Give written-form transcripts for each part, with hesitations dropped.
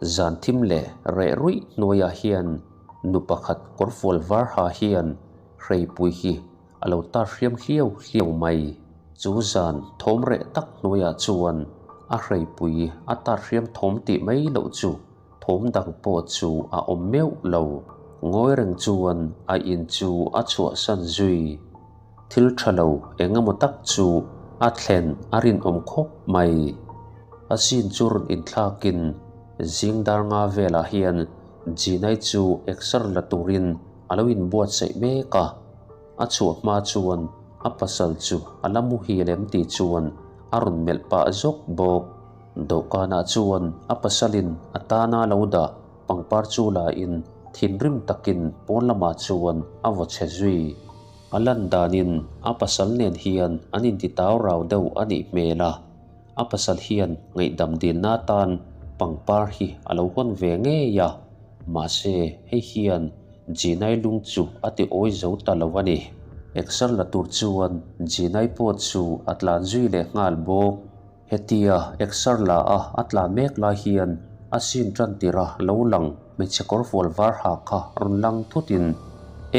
Zan thim leh reh ruih hnuaiah hian nu pakhat kawrfual var ha hian hreipui hi a lo tar hriam hliau hliau mai. Chu zan thawm reh tak hnuaiah chuan a hreipui a tar hriam thawm tih mai loh chu thawm dang pawh chu a awm meuh lo. Ngawi reng chuan a in chu a chhuahsan zui. Thil tha lo eng emaw tak chu a thlen a rinawm khawp mai. A zin chu rawn inthlakin zing dar nga velah hian Jinai chu exer la turin a lo inbuatsaih mek a. A chhuah hma chuan a pasal chu a la muhil em tih chuan a rawn melh pah zawk bawk. Dawhkanah chuan a pasalin a tana lo dah pangpar chu lain thinrim takin pawn lamah chuan a vaw chhe zui. A lan danin a pasal nen hian an inti tau rau deuh a nih hmel a, a pasal hian ngaihdam dilna atan pangpar hi a lo hawn ve ngei a, mahse hei hian Jinai lung chu a ti awi zo ta lo a ni. Exer la tur chuan Jinai pawh chu a tlan zui leh nghal bawk. Hetia exer la a a tlan mek lai hian a sin tan tir a lo lang hmeichhe kawrfual var ha kha rawn lang thutin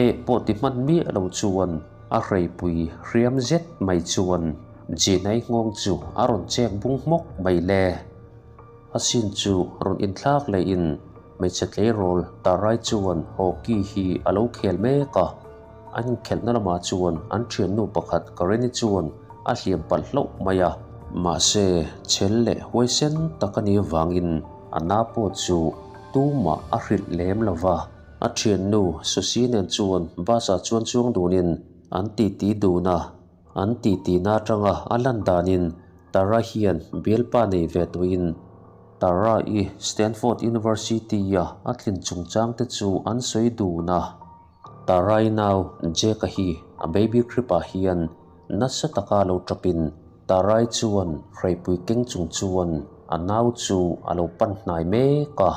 eh pawh ti hman miah lo chuan a hreipui hriam zet mai chuan Jinai nghawng chu a rawn chek bung hmawk mai le. A sin chu rawn inthlak lehin hmeichhe tleirawl Tarai chuan hockey hi a lo khel mek a. An inkhelhna lamah chuan an thiannu pakhat Kareni chuan a hliam palh hlauh mai a. Mahse, chhel leh huaisen tak a nih avangin a na pawh chu tumah a hrilh lem lo va. A thiannu Susie nen chuan bus-ah chuan chuang dunin an titi dun a. An titina atanga a lan danin Tara hian bialpa nei ve tawhin Tara-i Stanford University-a a tlin chungchang te chu an sawi dun a. Tarai nau Jake-a hi a baby crib-ah hian nasa taka lo tapin Tarai chuan hreipui keng chung chuan a nau chu a lo pan hnai mek a,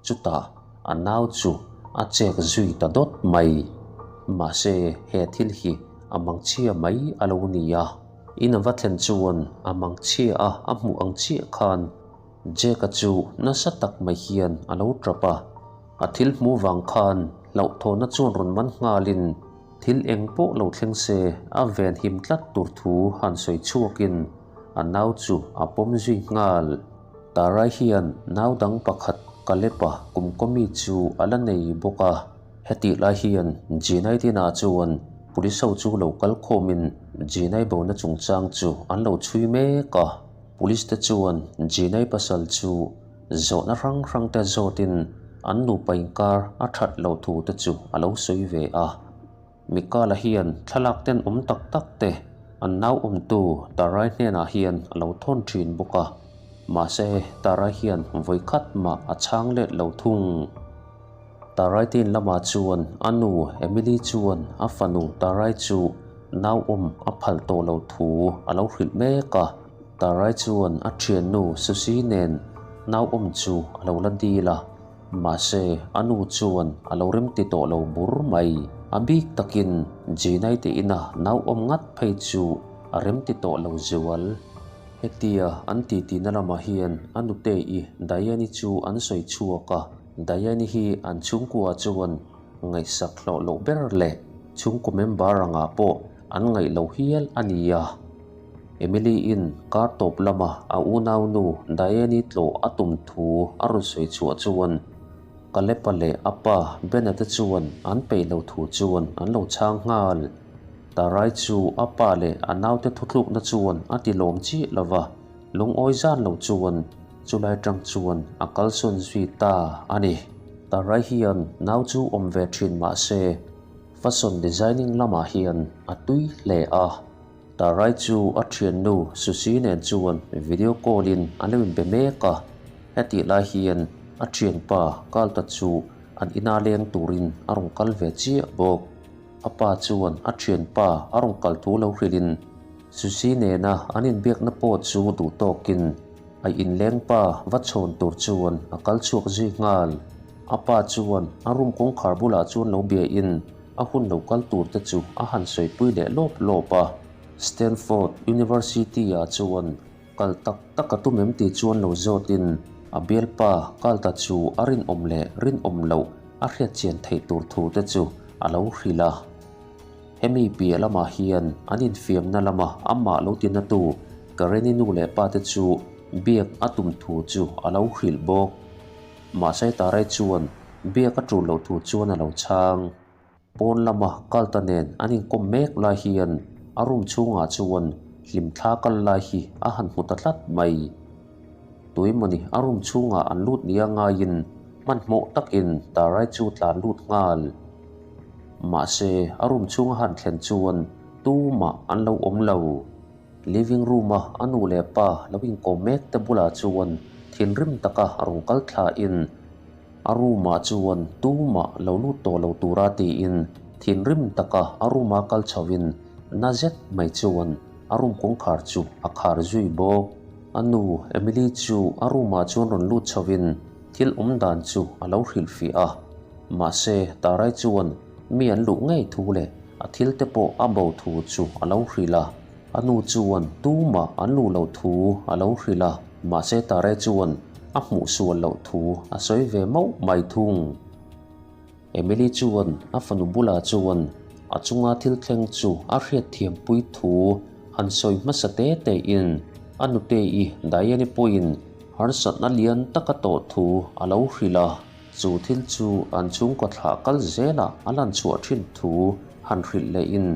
chutah a nau chu a chek zui ta dawt mai. Mahse he thil hi a mangchhia mai a lo ni a, in a va thlen chuan a mangchhia a a hmuh ang chiah khan Jake-a chu nasa tak mai hian a lo tap a. A thil hmuh vang khan hlauhthawhna chuan rawn man nghalin thil eng pawh lo thleng se a ven him tlat tur thu han sawi chhuakin a nau chu a pawm zui nghal. Tarai hian nau dang pakhat Caleb-a kum kawmi chu a la nei bawk a. Hetih lai hian G19-ah chuan police ho chu lo kal khawmin G9 bona chungchang chu an lo chhui mek a. Police te chuan G9 pasal chu Zawhna hrang hrang te zawtin an nupa inkar a that loh thu te chu a lo sawi ve a. Mikala hian thlalak ten awm tak tak te an nau awmtu Tarai hnenah hian a lo thawn thin bawk a. Mahse Tarai hian vawi khat mah a chhang let lo thung. Tarai tin lamah chuan a nu Emily chuan a fanu Tarai chu nau awm a phal tawh lo thu a lo hrilh mek a. Tarai chuan a thiannu Susie nen nau awm chu a lo la dil a, mahse a nu chuan a lo remti tawh lo bur mai. A bik takin Jinai te ina nau awm ngat phei chu a remti tawh lo zual. Hetia an titi na lamah hian a nute i Diane-i chu an sawi chhuak a, Diane-i hi an chhungkua chuan ngaihsak hlawh loh ber leh chhungkaw member angah pawh an ngaih lo hial a ni a. Emily-in kar tawp lama a unaunu Diane-i tlawh a tum thu a rawn sawi chhuah chuan Caleb-a leh a pa Ben-a te chuan an peih lo thu chuan an lo chhang nghal. Tarai chu a pa leh a naute thuthlukna chuan a ti lawm chiah lo va, lungawi zan lo chuan chulai tang chuan a kalsawn zui ta a ni. Tarai hian nau chu awm ve thin mah se fashion designing lamah hian a tui hle a. Tarai chu a thiannu Susie nen chuan video call in an lo inbe mek a, hetih lai hian a thianpa Carlta chu an ina leng turin a rawn kal ve chiah bawk. A pa chuan a thianpa a rawn kal thu lo hrilhin Susie nena an inbiakna pawh chu duh tawkin a inlengpa va chhawn tur chuan a kal chhuak zui nghal. A pa chuan a room kawngkhar bulah chuan lo biain a hun lo kal tur te chu a han sawipui leh lawp lawp a. Stanford University ah chuan kal tak tak a tum em tih chuan lo zawtin. A bialpa Kalta chu a rinawm leh rinawm loh a hriatchian theih tur thu te chu a lo hrilh a. Hemi piah lamah hian an infiamna lama amah lo tinatu Kareni nu leh pa te chu biak a tum thu chu a lo hrilh bawk. Mahse Tarai chuan biak a tul loh thu chuan a lo chhang. Pawn lama Kalta nen an inkawm mek lai hian a room chhungah chuan hlimthla kal lai hi a han hmu ta tlat mai. Tuemawni a room chhungah an lut nia ngaiin hmanhmawh takin Tarai chu tlan lut nghal. Mahse a room chhung a han thlen chuan tumah an lo awm lo. Living room-a a nu leh pa lo inkawm mek te bulah chuan thinrim taka rawn kal thlain a room-ah chuan tumah lo lut tawh lo tura tiin thinrim taka a room-a kal chhoin na zet mai chuan a room kawngkhar chu a khar zui bawk. A nu Emily chu a room-ah chuan rawn lut chhoin thil awm dan chu a lo hrilhfiah a. Mahse Tarai chuan mi an luh ngei thu leh a thil te pawh a bo thu chu a lo hrilh a. A nu chuan tumah an luh loh thu a lo hrilh a, mahse Tarai chuan a hmuh sual loh thu a sawi ve mauh mai thung. Emily chuan a fanu bulah chuan a chunga thil thleng chu a hriatthiampui thu han sawi hmasa te tein a nute-i Diane-i pawhin harsatna lian tak a tawh thu a lo hrilh a. Chu thil chu an chhungkaw thlah kal zelah a lan chhuah thin thu han hrilh lehin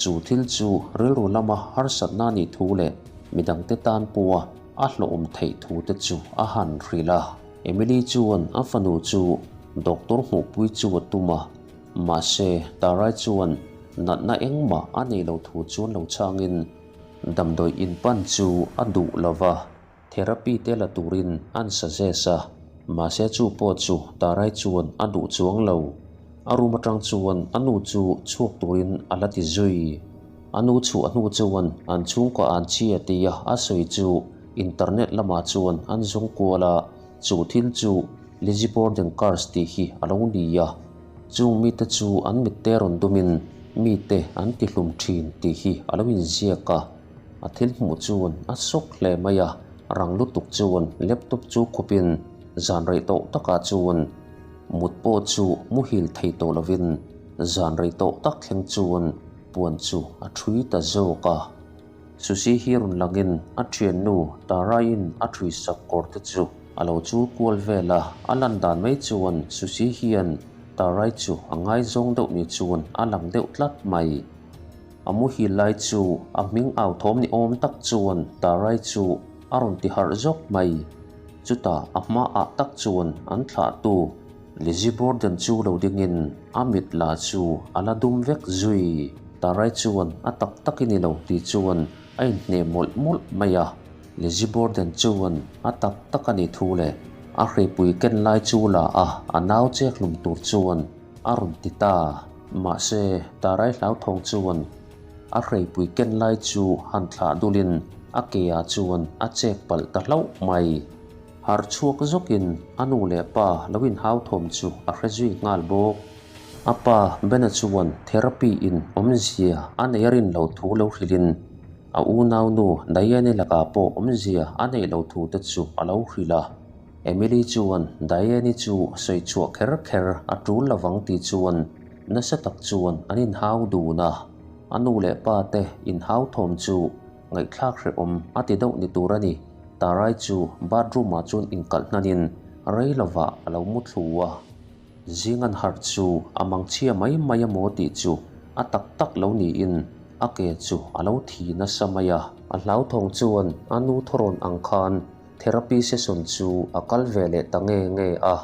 chu thil chu rilru lama harsatna a nih thu leh midangte tan pawha a hlawhawm theih thu te chu a han hrilh a. Emily chuan a fanu chu doctor hmuhpui chu a tum a, mahse Tarai chuan natna engmah a nei lo thu chuan lo chhangin damdawi inpan chu a duh lo va. Therapy te la turin an suggest a, mahse chu pawh chu Tarai chuan a duh chuang lo. A room atang chuan a nu chu chhuak turin a la ti zui. A nu chhuah hnu chuan an chhungkaw an chhia tia a sawi chu internet lamah chuan an zawng kual a, chu thil chu Lizzie Borden curse tih hi a lo ni a. Chung mite chu an mitte rawn dumin mite an tihlum thin tih hi a lo inziak a. A thil hmuh chuan a sawk hle mai a, rang lutuk chuan laptop chu khupin zan rei tawh takah chuan mut pawh chu muhil thei tawh lovin zan rei tawh tak thleng chuan puan chu a ṭhui ta zawk a. Susie hi rawn langin a ṭhiannu Tara-in a ṭhui sak kawr te chu a lo chul kual vel a, a lan dan mai chuan Susie hian Tara-i chu a ngaizawng deuh ni chuan a lang deuh tlat mai. A muhil lai chu a hming au thawm ni awm tak chuan Tarai chu a rawn ti harh zawk mai. Chutah a hmaah tak chuan an thlahtu Lizzie Borden chu lo dingin a mit la chu a la dum vek zui. Tarai chuan a tak tak i ni lo tih chuan a inhneh mawlh mawlh mai a. Lizzie Borden chuan a tak tak a nih thu leh a hripui ken lai chu la a, a nau chek hlum tur chuan a rawn ti ta. Mahse, Tarai hlauthawng chuan a hreipui ken lai chu han thlah dulin a ke-ah chuan a chek palh ta hlauh mai. Harh chhuak zawkin a nu leh pa lo inhauthawm chu a hre zui nghal bawk. A pa Bena chuan therapy in awmzia a nei a rin lo thu lo hrilhin a unaunu Diane lakah pawh awmzia a neih lo thu te chu a lo hrilh a. Emily chuan Diane-i chu sawi chhuah kher kher a tul lovang tih chuan nasa tak chuan an inhau dun a, a nu leh pa te inhau thawm chu ngaihthlak hrehawm a ti deuh ni tur a ni. Tarai chu bathroom ah chuan inkalh hnanin rei lovah a lo mu thlu a. Zing an harh chu a mangchhia mai mai a maw tih chu a tak tak lo niin a ke chu a lo thi nasa mai a. A hlauthawng chuan a nu thawrawn ang khan Therapy session chu a kal ve leh ta nge nge a.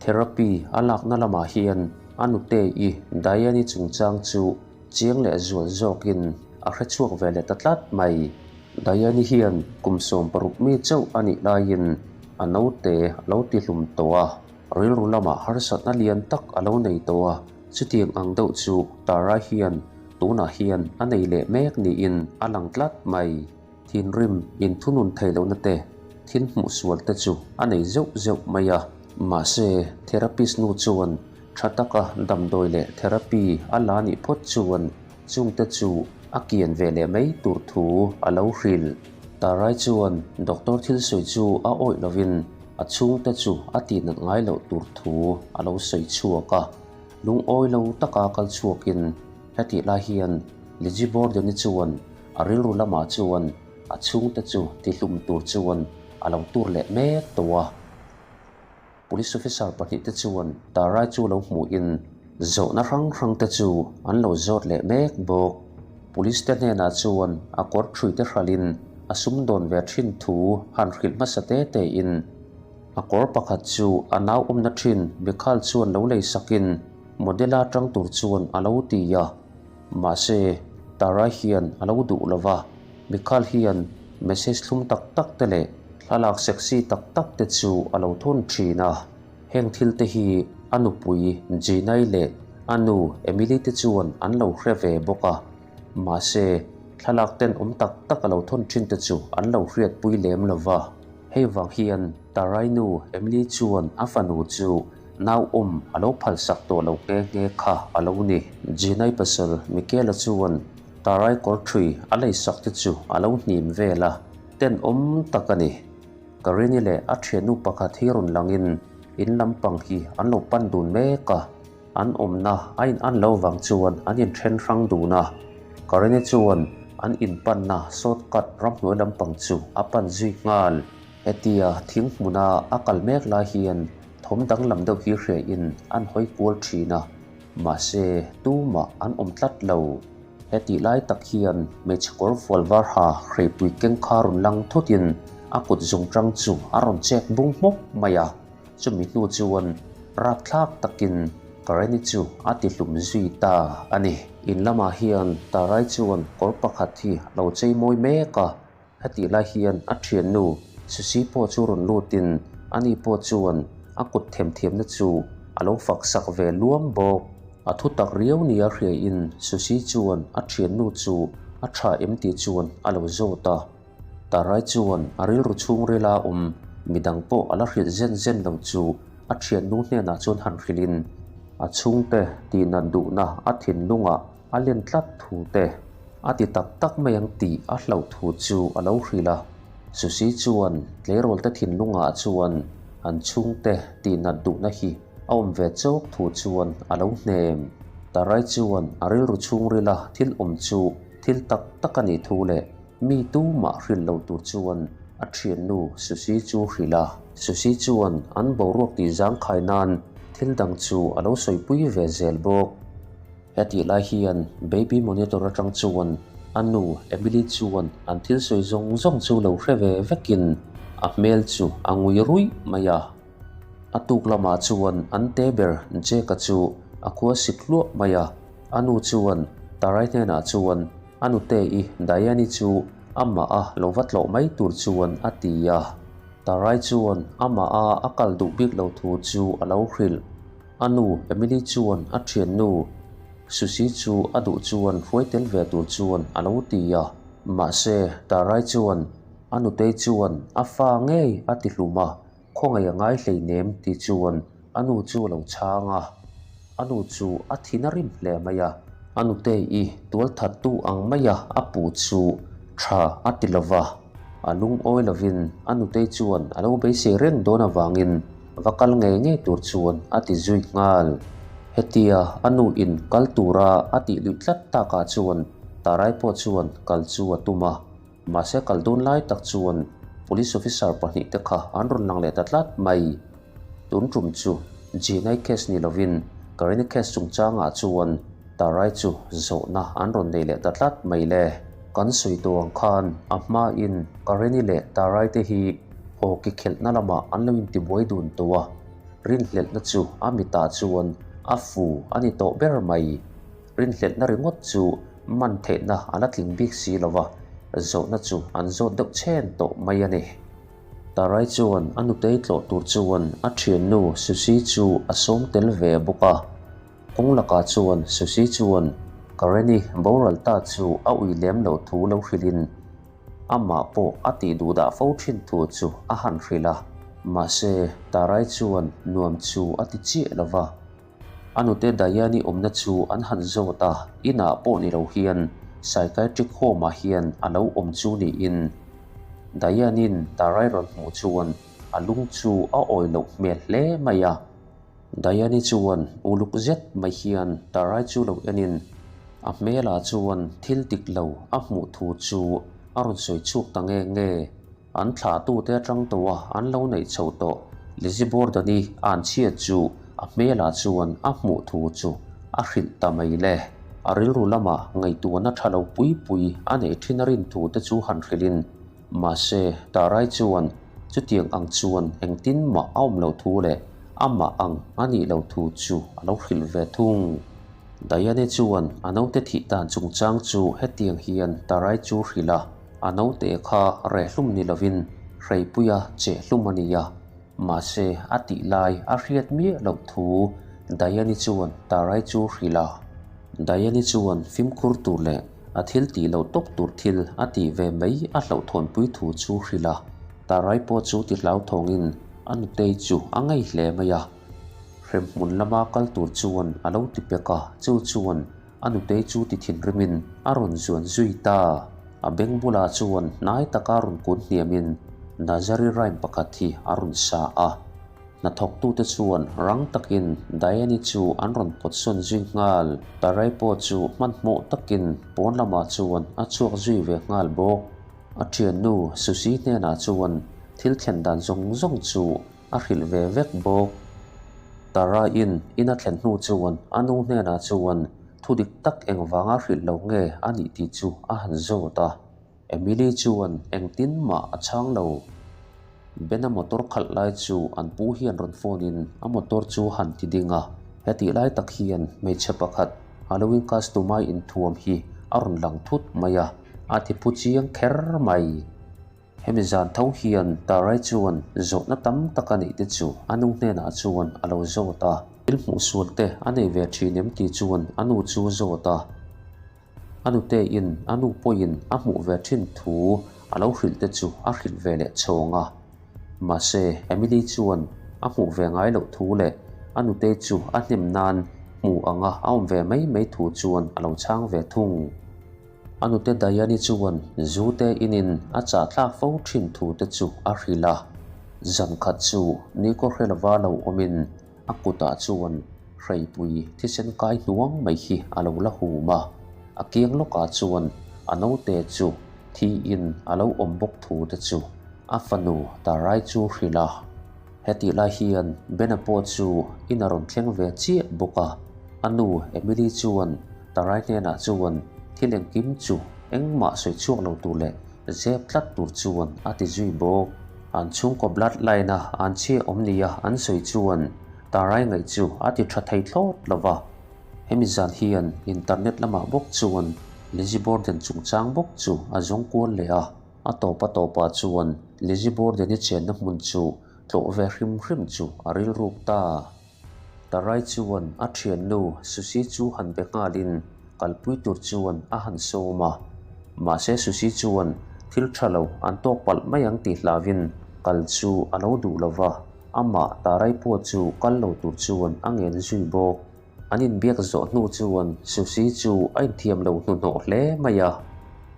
Therapy a lakna lamah hian a nute-i Diane-i chungchang chu chiang leh zual zawkin a hrechhuak ve leh ta tlat mai. Diane-i hian kum 16 mi chauh a nih laiin a naute a lo tihlum tawh a, rilru lamah harsatna lian tak a lo nei tawh a, chutiang ang deuh chu Tara hian tunah hian a nei leh mek niin a lang tlat mai. Thinrim inthunun theih lohna te, thil hmuh sual te chu a nei zeuh zeuh mai a. Mahse, therapist nu chuan tha taka damdawi leh therapy a la nih phawt chuan chungte chu a kian ve leh mai tur thu a lo hrilh. Tarai chuan doctor thil sawi chu a awih lovin a chhungte chu a tihnat ngai loh tur thu a lo sawi chhuak a. Lungawi lo taka kal chhuakin hetih lai hian Lizzie Borden-i chuan a rilru lamah chuan a chhungte chu tihlum tur chuan a lo tur leh mek tawh a. Police officer pahnihte chuan Tarai chu lo hmuhin zawhna hrang hrangte chu an lo zawt leh mek bawk. Police te hnenah chuan a kawr ṭhuite hralhin a sumdawn ve ṭhin thu han hrilh hmasa te tein a kawr pakhat chu a nau awmna ṭhin Mikhal chuan lo lei sakin model-a ṭang tur chuan a lo ti a. Mahse, Tarai hian a lo duh lo va, Mikhal hian message thlum tak tak te leh thlalak sexy tak tak te chu a lo thawn thin a. Heng thil te hi a nupui Gina-i leh a nu Emily te chuan an lo hre ve bawk a. Mahse, thlalak tenawm tak tak a lo thawn thin te chu an lo hriatpui lem lo va. Hei vang hian Tarai nu Emily chuan a fanu chu Nauawm a lo phalsak tawh lo nghe nghe kha a lo ni. Ginai pasal Michaela chuan Tarai kawr ṭhui a leisak te chu a lo hnim vel a, tenawm tak a ni. Karini leh a ṭhiannu pakhat hi rawn langin in lampang hi an lo pan dun mek a, an awmna a in an lo vang chuan an inṭhen hrang dun a. Karini chuan an inpanna shortcut ramhnuai lampang chu a pan zui nghal. Hetia thing hmuna a kal mek lai hian thawm danglam deuh hi hriain an hawi kual thin a, mahse tumah an awm tlat lo. Hetih lai tak hian hmeichhe kawr fual var ha hreipui keng kha rawn lang thutin a kut zung tang chu a rawn chek bung hmawk mai a, chumi hnu chuan rapthlak takin Kareni chu a ti hlum zui ta a ni. In lamah hian Tarai chuan kawr pakhat hi a lo chei mawi mek a, Hetih lai hian a thiannu Susi pawh chu rawn lutin ani pawh chuan a kut themthiamna chu a lo fak sak ve luam bawk. A thu tak riau nia hriain Susi chuan a thiannu chu a tha em tih chuan a lo zawt a. Tarai chuan a rilru chhungrila awm midang pawh a la hrilh zen zen lo chu a thiannu hnenah chuan han hrilhin a chhungte tihnat duhna a thinlungah a len tlat thu te a ti tak tak mai ang tih a hlauh thu chu a lo hrilh a. Susi chuan tleirawlte thinlungah chuan an chhungte tihnat duhna hi a awm ve chawk thu chuan a lo hnem. Tarai chuan a rilru chhungrila thil awm chu thil tak tak a nih thu leh mi tumah hrilh lo tur chuan a thiannu Susi chu hrilh a. Susi chuan an boruak tih zangkhai nan thil dang chu a lo sawipui ve zel bawk. Hetih lai hian baby monitor atang chuan a nu Emily chuan an thil sawi zawng zawng chu lo hre ve vekin a hmel chu a ngui ruih mai a. A tuk lamah chuan an te ber Jake-a chu a khua sik hluah mai a. A nu chuan Tarai hnenah chuan a nute-i Diane-i chu amah a lo va tlawh mai tur chuan a ti a. Tarai chuan amah a a kal duh bik lo thu chu a lo hrilh. A nu Emily chuan a thiannu Susie chu a duh chuan hruai tel ve tur chuan a lo ti a, mahse Tarai chuan a nutei chuan a fa ngei a ti hlum a, khawngaih a ngai hleinem ti chuan a nu chu a lo chhang a. A nu chu a thin a rim hle mai a, a nutei i tualthattu ang maia a pu chu tha a ti lo va. A lungawi lovin a nutei chuan a lo beisei reng dawn avangin va kal ngei ngei tur chuan a ti zui nghal. Hetia a nu in kal tura a tih luih tlat takah chuan Tarai pawh chuan kal chu a tum a, mahse kal dawn lai tak chuan Police officer pahnihte kha an rawn lang leh ta tlat mai. Tun tum chu Ginai case ni lovin Karini case chungchangah chuan Tarai chu zawhna an rawn nei leh ta tlat mai le. Kan sawi tawh ang khan a hmain Karini leh Tarai te hi hockey khelhna lamah an lo intibuai dun tawh a, rinhlelhna chu a mitah chuan a fu a ni tawh ber mai. Rinhlelhna ringawt chu man theihna a la tling bik si lo va, zawhna chu an zawt deuh chhen tawh mai a ni. Tarai chuan a nutei tlawh tur chuan a thiannu Susie chu a sawm tel ve bawk a. Kawng lakah chuan Susie chuan Karen-i boral ta chu a ui lem loh thu lo hrilhin amah pawh a tih duh dah fo thin thu chu a han hrilh a. Mahse, Tarai chuan nuam chu a ti chiah lo va. A nute Diane-i awmna chu an han zawt a, inah pawh ni lo hian psychiatric home-ah hian a lo awm chu niin. Diane-i'n Tarai rawn hmuh chuan a lung chu a awi loh hmel hle mai a. Diane-i chuan uluk zet mai hian Tarai chu lo enin a hmelah chuan thil dik lo a hmuh thu chu a rawn sawi chhuak ta nge nge. An thlahtute atang tawha an lo neih chho tawh Lizzie Borden-i an chhiat chu a hmelah chuan a hmuh thu chu a hrilh ta mai le. A rilru lamah ngaihtuahna tha lo pui pui a neih thin a rin thu te chu han hrilhin, mahse Tarai chuan chutiang ang chuan engtin mah a awm loh thu leh amah ang a nih loh thu chu a lo hrilh ve thung. Diane chuan a naute thih dan chungchang chu hetiang hian Tarai chu hrilh a. A naute kha rehhlum ni lovin hreipuia chehhlum a ni a, mahse a tih lai a hriat miah loh thu Diane-i chuan Tarai chu hrilh a. Diane-i chuan fimkhur tur leh a thil tih loh tawp tur thil a tih ve mai a hlauhthawnpui thu chu hrilh a. Tarai pawh chu ti hlauthawngin a nutei chu a ngei hle mai a. Hremhmun lama kal tur chuan a lo ti pek a, chu chuan A nutei chu ti thinrimin a rawn zuan zui ta. A beng bulah chuan hnai taka rawn kun hniamin Nazari rhyme pakhat hi a rawn sa a. Hnathawktute chuan rang takin Diane-i chu an rawn pawt sawn zui nghal. Tarai pawh chu hmanhmawh takin pawn lamah chuan a chhuak zui ve nghal bawk. A thiannu Susie hnenah chuan thil thlen dan zawng zawng chu a hrilh ve vek bawk. Tara-in in a thlen hnu chuan a nu hnenah chuan thu dik tak engvanga hrilh lo nge a nih tih chu a han zawt a. Emily chuan engtin mah a chhang lo. Ben-a motor khalh lai chu an pu hian rawn phone in a motor chu han ti ding a. Hetih lai tak hian hmeichhe pakhat Halloween costume-a inthuam hi a rawn lang thut mai a, a ti phu chiang kher mai. Hemi zan tho hian Tarai chuan zawhna tam tak a neih te chu a nu hnenah chuan a lo zawt a. Thil hmuh sual te a nei ve thin em tih chuan a nu chu a zawt a. A nutein a nu pawhin a hmuh ve thin thu a lo hrilh te chu a hrilh ve leh chhawng a. Mahse, Emily chuan a hmuh ve ngai loh thu leh a nutei chu a hnem nan hmu anga a awm ve mai mai thu chuan a lo chhang ve thung. A nute Diane-i chuan zute inin a chah thlak fo thin thu te chu a hrilh a. Zan khat chu Niko Hrelova lo awmin a kutah chuan hreipui thisen kai hnuang mai hi a lo la hum a. A kiang lawkah chuan a naute chu thiin a lo awm bawk thu te chu a fanu Tarai chu hrilh a. Hetih lai hian Bena pawh chu in a rawn thleng ve chiah bawk a. A nu Emily chuan Tarai hnenah chuan thil engkim chu engmah sawi chhuak lo tur leh zep tlat tur chuan a ti zui bawk. An chhungkaw blood line a an chhia awm nia an sawi chuan Tarai ngaih chu a ti tha thei thlawt lo va. Hemi zan hian internet lamah bawk chuan Lizzie Borden chungchang bawk chu a zawng kual leh a. A tawp a tawpah chuan Lizzie Borden-i chenna hmun chu tlawh ve hrim hrim chu a rilruk ta. Tarai chuan a thiannu Susie chu han be nghalin kalpui tur chuan a han sawm a. Mahse Susie chuan thil tha lo an tawk palh mai ang tih hlauhin kal chu a lo duh lo va, amah Tarai pawh chu kal lo tur chuan a ngen zui bawk. An inbiak zawh hnu chuan Susie chu a inthiam lo hnuhnawh hle mai a.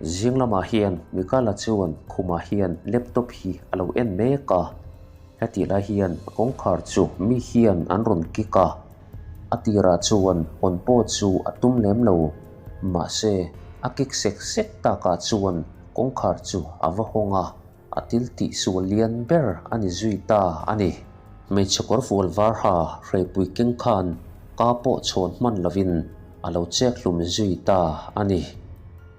Zing lamah hian Mikala chuan khumah hian laptop hi a lo en mek a. Hetih lai hian kawngkhar chu mi hian an rawn kik a, a tirah chuan hawn pawh chu a tum lem lo. Mahse, a kik sek sek takah chuan kawngkhar chu a va hawng a, a thil tih sual lian ber a ni zui ta a ni. Hmeichhe kawr fual var ha hreipui keng khan ka pawh chhawn hman lovin a lo chek hlum zui ta a ni.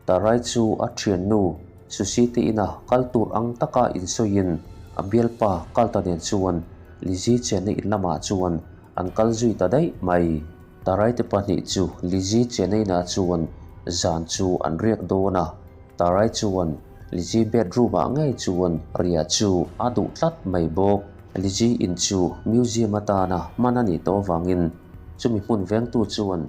Tarai chu a thiannu Susie te ina kal tur ang taka insawiin a bialpa Carlta nen chuan Lizzie chenna in lamah chuan an kal zui ta daih mai. Tarai te pahnih chu Lizzie chenna inah chuan zan chu an riak dawn a, Tarai chuan Lizzie bedroom ah ngei chuan riah chu a duh tlat mai bawk. Lizzie in chu museum atana hman a nih tawh avangin chumi hmun vengtu chuan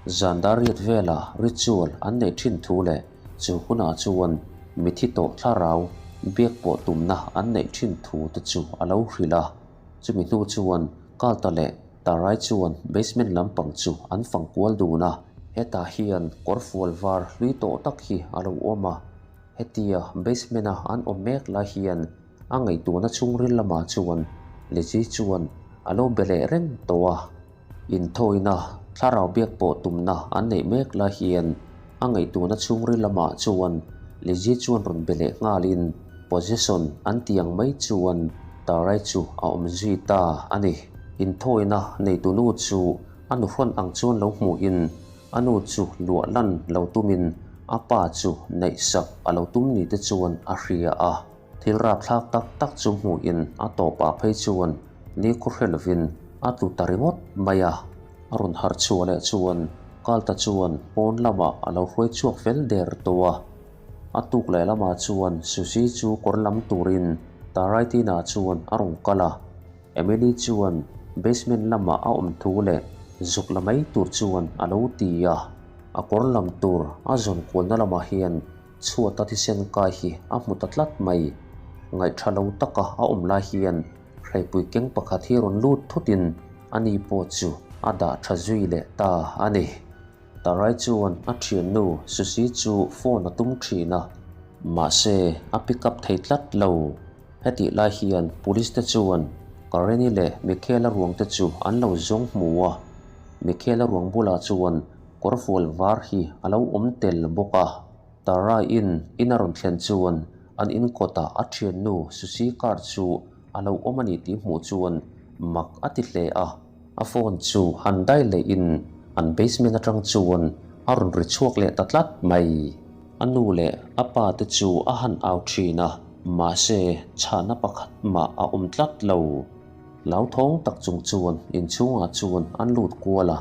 zan dar riat vela ritual an neih thin thu leh Chu hunah chuan mithi tawh thlarau biak pawh tumna an neih thin thu te chu a lo hrilh a. Chumi hnu chuan Carlta leh Tarai chuan basement lampang chu an fang kual dun a. Hetah hian kawrfual var hlui tawh tak hi a lo awm a. Hetia basement-a an awm mek lai hian a ngaihtuahna chhungril lamah chuan Lizzy chuan a lo be leh reng tawh a. Inthawina thlarau biak pawh tumna an neih mek lai hian a ngaihtuahna chhungril lamah chuan Lizzy chuan rawn be leh nghalin possession an ti ang mai chuan Tarai chu a awm zui ta a ni. Inthawina neitunu chu a nuhrawn ang chuan lo hmuhin A nu chu luah lan lo tumin a pa chu neihsak a lo tum ni te chuan a hria a. Thil rapthlak tak tak chu hmuhin a tawpah phei chuan ni khaw hre lovin a tlu ta ringawt mai a. A rawn harh chhuah leh chuan Kalta chuan pawn lamah a lo hruai chhuak fel der tawh a. A tuk leh lamah chuan Susie chu kawr lam turin Taraitina chuan a rawn kal a. Emily chuan basement lamah a awm thu leh zuk la mai tur chuan a lo ti a, a kawr lam tur a zawn kualna lamah hian chhuata thisen kai hi a hmu ta tlat mai. Ngaihṭha lo taka a awm lai hian hreipui keng pakhat hi rawn lut thutin ani pawh chu a dah ṭha zui leh ta a ni. Tarai chuan a ṭhiannu Susie chu phone a tum ṭhin a, mahse a pick up thei tlat lo. Hetih lai hian police te chuan Kareni leh Michaela ruang te chu an lo zawng hmu a, Michaela ruang bulah chuan kawrfual var hi a lo awm tel bawk a. Tarai in in a rawn thlen chuan an in kawtah a ṭhiannu Susie car chu a lo awm a ni tih hmuh chuan mak a ti hle a. A phone chu han dai leh in an basement atang chuan a rawn ri chhuak leh ta tlat mai. A nu leh a pa te chu a han au thin a, mahse chhahna pakhat mah a awm tlat lo. Hlauthawng tak chung chuan inchhungah chuan an lut kual a,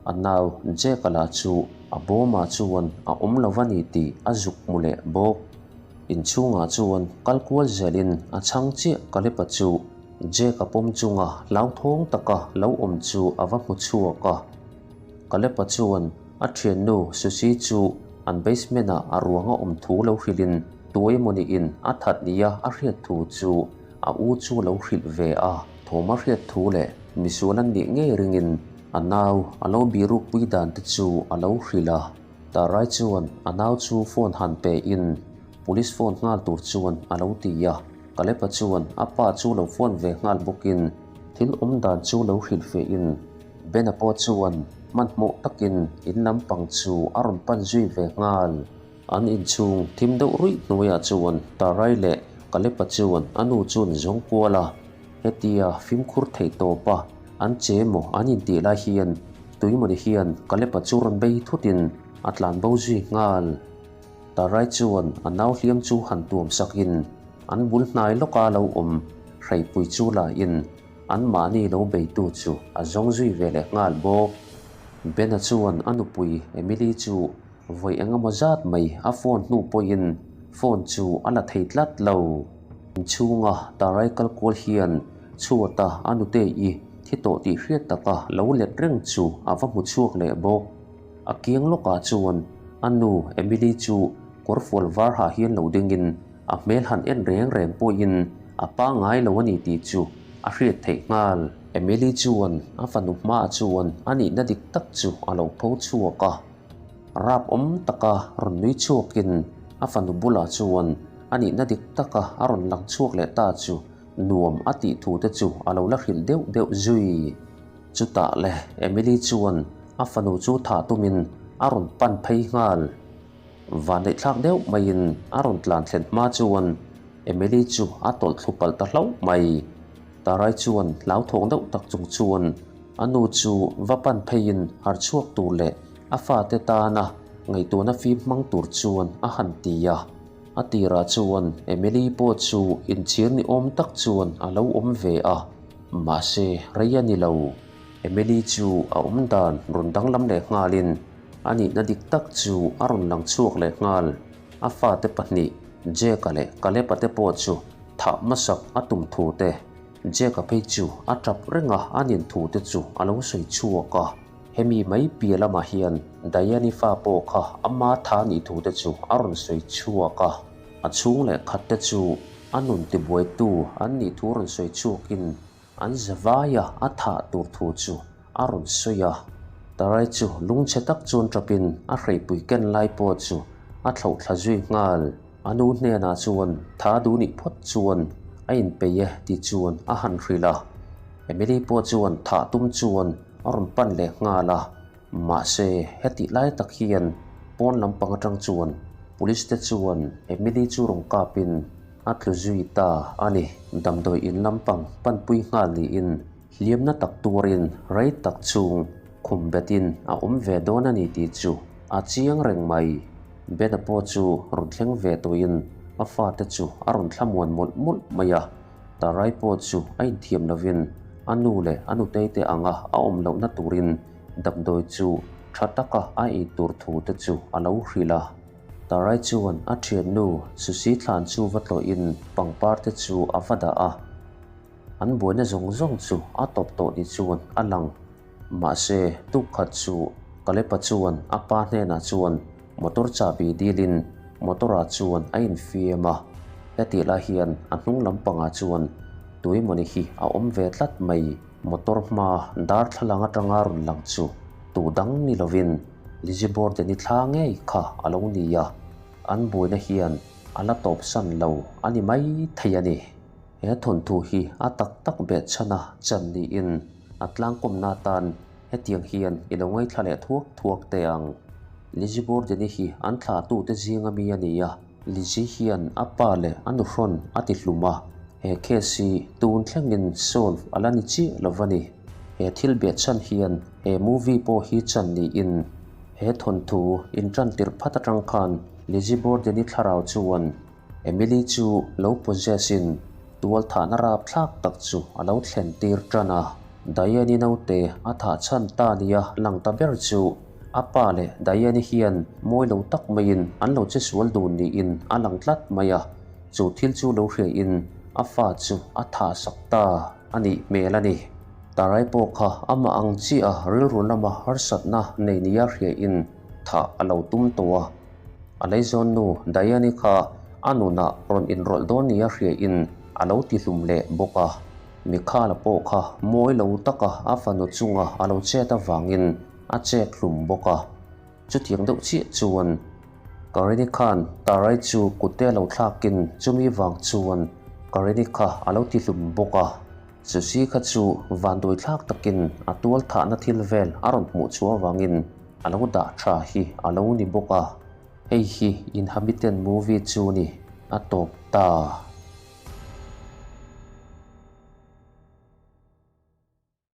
a nau Jack-a lah chu a bawmah chuan a awm lo va ni tih a zuk hmu leh bawk. Inchhungah chuan kal kual zelin a chhang chiah Kalepa chu Jack-a pawm chunga hlauthawng taka lo awm chu a va hmu chhuak a. Kalepa chuan a thiannu Susie chu an basement-ah a ruang a awm thu lo hrilhin tuaemawniin a that nia a hriat thu chu a u chu a lo hrilh ve a. Thawm a hriat thu leh misual an nih ngei ringin a nau a lo birukpui dan te chu a lo hrilh a. Tarai chuan a nau chu phone han pe in police phone nghal tur chuan a lo ti a, Kalepa chuan a pa chu lo phone ve nghal bawkin thil awm dan chu lo hrilh fe in Bena pawh chuan hmanhmawh takin in lampang chu a rawn pan zui ve nghal. An inchhung thim deuh ruih hnuaiah chuan Tarai leh Kalepa chuan a nu chuan zawng kual a, hetia fimkhur theih tawp a an che maw an intih lai hian Tuimawni hian Kalepa chu rawn bei thutin a tlan bo zui nghal. Tarai chuan a nau hliam chu han tuam sakin an bul hnai lawka lo awm hreipui chu lahin anmahni lo beitu chu a zawng zui ve leh nghal bawk. Bena chuan a nupui Emily chu vawi eng emaw zat mai a phone hnu pawhin phone chu a la thei tlat lo. Inchhunga Tarai kal kual hian chhuata a nute-i thi tawh tih hriat taka lo let reng chu a va hmu chhuak leh bawk. A kiang lawkah chuan a nu Emily chu kawrfual var hah hian lo dingin a hmel han en reng reng pawhin a pangngai lo a ni tih chu a hriat theih nghal. Emily chuan a fanu hmaah chuan a nihna dik tak chu a lo pho chhuak a. Rap awm taka rawn nui chhuakin a fanu bulah chuan a nihna dik taka a rawn lang chhuak leh ta chu nuam a tih thu te chu a lo la hrilh deuh deuh zui. Chutah le Emily chuan a fanu chu thah tumin a rawn pan phei nghal. Vanneihthlak deuh maiin a rawn tlan thlen hma chuan Emily chu a tawlh thlu palh ta hlauh mai. Tarai chuan hlauthawng deuh tak chung chuan a nu chu va pan pheiin harh chhuak tur leh a fate tana ngaihtuahna fim hmang tur chuan a han ti a. A tirah chuan Emily pawh chu inchhir ni awm tak chuan a lo awm ve a, mahse rei a ni lo. Emily chu a awm dan rawn danglam leh nghalin a nihna dik tak chu a rawn lang chhuak leh nghal. A fate pahnih Jack-a leh Caleb-a te pawh chu thah hmasak a tum thu te, Jack-a phei chu a tap reng a, a nin thu te chu a lo sawi chhuak a. Hemi mai piah lamah hian Diane-i fa pawh kha ama tha nih thu te chu a rawn sawi chhuak a, a chhung leh khat te chu a nun tibuaitu an nih thu rawn sawi chhuakin an zavaia a thah tur thu chu a rawn sawi a. Tarai chu lungchhe tak chuan tapin a hreipui ken lai pawh chu a thlauh thla zui nghal. A nu hnenah chuan tha duh nih phawt chuan a inpeih e ti chuan a han hrilh a. Emily pawh chuan thah tum chuan a rawn pan leh nghal a. Mahse, hetih lai tak hian pawn lampang atang chuan police te chuan Emily chu rawn kapin a tlu zui ta a ni. Damdawi in lampang panpui nghal niin hliamna tak tuarin rei tak chung khum betin a awm ve dawn a ni tih chu a chiang reng mai. Bena pawh chu rawn thleng ve tawhin a fate chu a rawn thlamuan mawlh mawlh mai a. Tarai pawh chu a inthiam lovin a nu leh a nutei te anga a awm lohna turin damdawi chu tha taka a ei tur thu te chu a lo hrilh a. Tarai chuan a thiannu Susi thlan chu va tlawhin pangpar te chu a va dah a. An buaina zawng zawng chu a tawp tawh ni chuan a lang. Mahse, tukkhat chu Kalepa chuan a pa hnenah chuan motor chahbi dilin motor-ah chuan a infiam a. Hetih lai hian a hnung lampangah chuan tuemawni hi a awm ve tlat mai. Motor hma darthlalang atanga rawn lang chu tu dang ni lovin Lizzie Borden-i thla ngei kha a lo ni a, an buaina hian a la tawpsan lo a ni mai thei a ni. He thawnthu hi a tak tak beh chhana chan niin a tlangkawmna atan hetiang hian i lo ngaithla leh thuak thuak teh ang. Lizzie Borden-i hi an thlahtute zinga mi a ni a, Lizzie hian a pa leh a nuhrawn a ti hlum a, he case hi tun thlengin solve a la ni chiah lo va ni. He thil beh chhan hian he movie pawh hi chan niin he thawnthu intantirh phat atang khan Lizzie Borden-i thlarau chuan Emily chu lo possess in tualthahna rapthlak tak chu a lo thlen tir tan a. Diane-i naute a thah chhan ta nia lang ta ber chu a pa leh Diane-i hian mawi lo tak maiin an lo che sual dun niin a lang tlat mai a, chu thil chu lo hria in a fa chu a thah sak ta a nih hmel a ni. Tarai pawh kha amah ang chiah a rilru lama harsatna nei nia hria in thah a lo tum tawh a. A leizawn nu Diane-i kha a nunah rawn inrawlh dawn nia hriain a lo tihlum leh bawk a. Mikhala pawh kha mawi lo taka a fanu chunga a lo chet avangin a chet hlum bawk a. Chutiang deuh chiah chuan Karini khan Tarai chu kute lo thlakin chumi vang chuan Karini kha a lo tihlum bawk a. Susie kha chu vanduai thlak takin a tual thahna thil vel a rawn hmuh chhuah avangin a lo dah tha hi a lo ni bawk a, hei hi Inhabitant movie chu ni a tawp ta.